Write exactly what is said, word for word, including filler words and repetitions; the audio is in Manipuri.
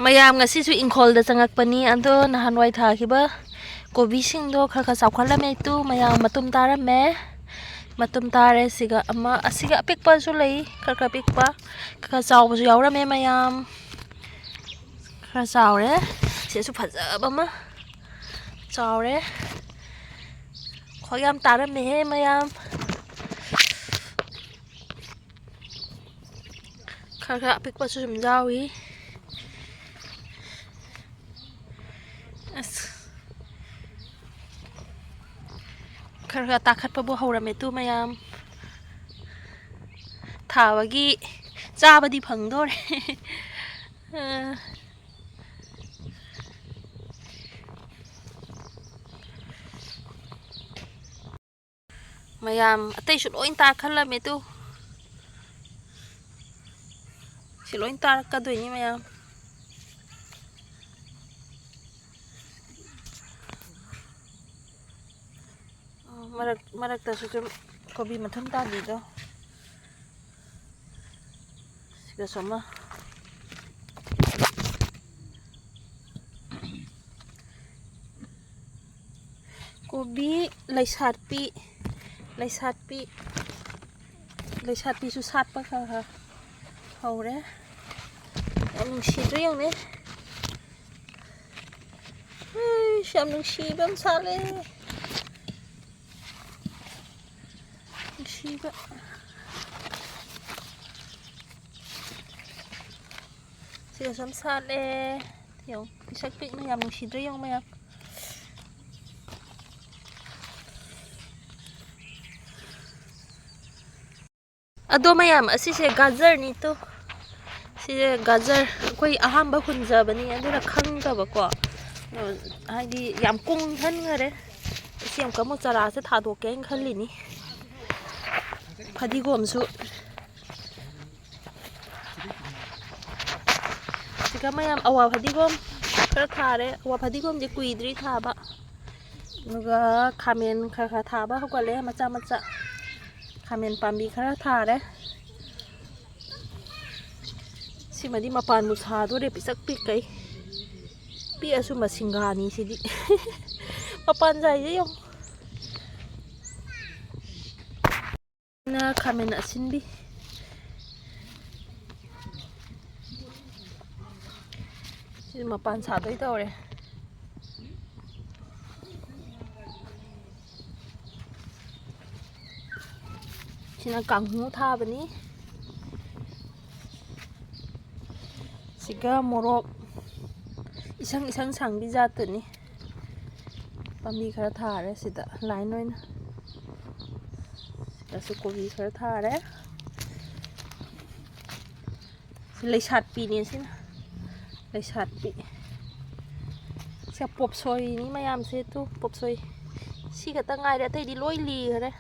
ꯃꯌꯥꯝ, ꯉꯁꯤꯁꯨ ꯏꯪꯈꯣꯜꯗ ꯆꯪꯉꯛꯄꯅꯤ꯫ ꯑꯗꯣ ꯅꯍꯥꯟꯋꯥꯏ ꯊꯥꯈꯤꯕ ꯀꯣꯕꯤꯁꯤꯡꯗꯣ ꯈꯔ ꯈꯔ ꯆꯥꯎꯈꯠꯂꯝꯃꯦ꯫ ꯇꯨ ꯃꯌꯥꯝ, ꯃꯇꯨꯝ ꯇꯥꯔꯝꯃꯦ꯫ ꯃꯇꯨꯝ ꯇꯥꯔꯦ꯫ ꯁꯤꯒ ꯑꯃ, ꯑꯁꯤꯒ ꯑꯄꯤꯛꯄꯁꯨ ꯂꯩ, ꯈꯔ ꯈꯔ ꯄꯤꯛꯄ, ꯈꯔ ꯈꯔ ꯆꯥꯎꯕꯁꯨ ꯌꯥꯎꯔꯝꯃꯦ ꯃꯌꯥꯝ꯫ ꯈꯔ ꯆꯥꯎꯔꯦ꯫ ꯁꯤꯁꯨ ꯐꯖꯕ ꯑꯃ ꯆꯥꯎꯔꯦ꯫ ꯈ꯭ꯋꯥꯏ ꯌꯥꯝ ꯇꯥꯔꯝꯃꯦꯍꯦ ꯃꯌꯥꯝ꯫ ꯈꯔ ꯈꯔ ꯑꯄꯤꯛꯄꯁꯨ ꯁꯨꯝ ꯌꯥꯎꯔꯤ꯫ ꯑꯁ, ꯈꯔ ꯈꯔ ꯇꯥꯈꯠꯄꯕꯨ ꯍꯧꯔꯝꯃꯦ ꯇꯨ ꯃꯌꯥꯝ꯫ ꯊꯥꯕꯒꯤ ꯆꯥꯕꯗꯤ ꯐꯪꯗꯣꯔꯦ꯫ ꯑ꯫ ꯃꯌꯥꯝ, ꯑꯇꯩꯁꯨ ꯂꯣꯏ ꯇꯥꯈꯠꯂꯝꯃꯦ ꯇꯨ꯫ ꯁꯤ ꯂꯣꯏ ꯇꯥꯔꯛꯀꯗꯣꯏꯅꯤ ꯃꯌꯥꯝ꯫ ꯃꯔꯛ, ꯃꯔꯛꯇꯁꯨ ꯁꯨꯝ ꯀꯣꯕꯤ ꯃꯊꯨꯝ ꯇꯥꯕꯤꯗꯣ꯫ ꯁꯤꯒꯁꯨ ꯑꯃ꯫ ꯀꯣꯕꯤ ꯂꯩꯁꯥꯠꯄꯤ, ꯂꯩꯁꯥꯠꯄꯤ, ꯂꯩꯁꯥꯠꯄꯤꯁꯨ ꯁꯥꯠꯄ ꯈꯔ ꯈꯔ ꯍꯧꯔꯦ꯫ ꯌꯥꯝ ꯅꯨꯡꯁꯤꯗ꯭ꯔꯥ ꯌꯦꯡꯉꯨꯅꯦ꯫ ꯑꯩꯁ, ꯌꯥꯝ ꯅꯨꯡꯁꯤꯕ ꯑꯃ ꯁꯥꯠꯂꯦ꯫ ꯅꯨꯡꯁꯤꯕ꯫ ꯁꯤꯗꯁꯨ ꯑꯃ ꯁꯥꯠꯂꯦ꯫ ꯌꯦꯡꯉꯨ, ꯄꯤꯁꯛ ꯄꯤꯛꯅ ꯌꯥꯝ ꯅꯨꯡꯁꯤꯗ꯭ꯔꯥ ꯌꯦꯡꯉꯨ ꯃꯌꯥꯝ꯫ ꯑꯗꯣ ꯃꯌꯥꯝ, ꯑꯁꯤꯁꯦ ꯒꯥꯖꯔꯅꯤ ꯇꯨ꯫ ꯁꯤꯁꯦ ꯒꯥꯖꯔ ꯑꯩꯈꯣꯏ ꯑꯍꯥꯟꯕ ꯍꯨꯟꯖꯕꯅꯤ, ꯑꯗꯨꯅ ꯈꯪꯗꯕꯀꯣ꯫ ꯑꯗꯣ ꯍꯥꯏꯗꯤ ꯌꯥꯝ ꯀꯨꯡꯍꯟꯈꯔꯦ꯫ ꯁꯤ ꯑꯃꯨꯛꯀ ꯑꯃꯨꯛ ꯆꯔꯥꯁꯦ ꯊꯥꯗꯣꯛꯀꯦ ꯍꯥꯏꯅ ꯈꯜꯂꯤꯅꯤ꯫ ꯐꯗꯤꯒꯣꯝꯁꯨ꯫ ꯁꯤꯒ ꯃꯌꯥꯝ ꯑꯋꯥ ꯐꯗꯤꯒꯣꯝ ꯈꯔ ꯊꯥꯔꯦ꯫ ꯑꯋꯥ ꯐꯗꯤꯒꯣꯝꯁꯦ ꯀꯨꯏꯗ꯭ꯔꯤ ꯊꯥꯕ꯫ ꯑꯗꯨꯒ ꯈꯥꯃꯦꯟ ꯈꯔ ꯈꯔ ꯊꯥꯕ ꯍꯧꯒꯠꯂꯦ, ꯃꯆꯥ ꯃꯆꯥ꯫ ꯈꯥꯃꯦꯟ ꯄꯥꯝꯕꯤ ꯈꯔ ꯊꯥꯔꯦ꯫ ꯁꯤꯃꯗꯤ ꯃꯄꯥꯟꯕꯨ ꯁꯥꯗꯣꯔꯦ, ꯄꯤꯁꯛ ꯄꯤꯛꯀꯩ꯫ ꯄꯤꯛꯑꯁꯨ ꯃꯁꯤꯡꯒꯥꯅꯤ ꯁꯤꯗꯤ꯫ ꯃꯄꯥꯟ ꯁꯥꯏꯁꯦ ꯌꯦꯡꯉꯣ꯫ ꯅ ꯈꯥꯃꯦꯟ ꯑꯁꯤꯟꯕꯤ꯫ ꯁꯤ ꯃꯄꯥꯟ ꯁꯥꯗꯣꯏ ꯇꯧꯔꯦ꯫ ꯁꯤꯅ ꯀꯥꯡꯍꯧ ꯊꯥꯕꯅꯤ꯫ ꯁꯤꯒ ꯃꯣꯔꯣꯛ ꯏꯁꯪ ꯏꯁꯪ ꯁꯪꯕꯤ ꯖꯥꯠꯇꯨꯅꯤ꯫ ꯄꯥꯝꯕꯤ ꯈꯔ ꯊꯥꯔꯦ ꯁꯤꯗ ꯂꯥꯏꯟ ꯑꯣꯏꯅ꯫ ꯁꯤꯗꯁꯨ ꯀꯣꯕꯤ ꯈꯔ ꯊꯥꯔꯦ꯫ ꯁꯤ ꯂꯩꯁꯥꯠꯄꯤꯅꯦ ꯁꯤꯅ꯫ ꯂꯩꯁꯥꯠꯄꯤ꯫ ꯁꯤ ꯄꯣꯞꯁꯣꯏꯅꯤ ꯃꯌꯥꯝꯁꯦ ꯇꯨ, ꯄꯣꯞꯁꯣꯏ꯫ ꯁꯤ ꯈꯛꯇ ꯉꯥꯏꯔꯦ, ꯑꯇꯩꯗꯤ ꯂꯣꯏ ꯂꯤꯈꯔꯦ꯫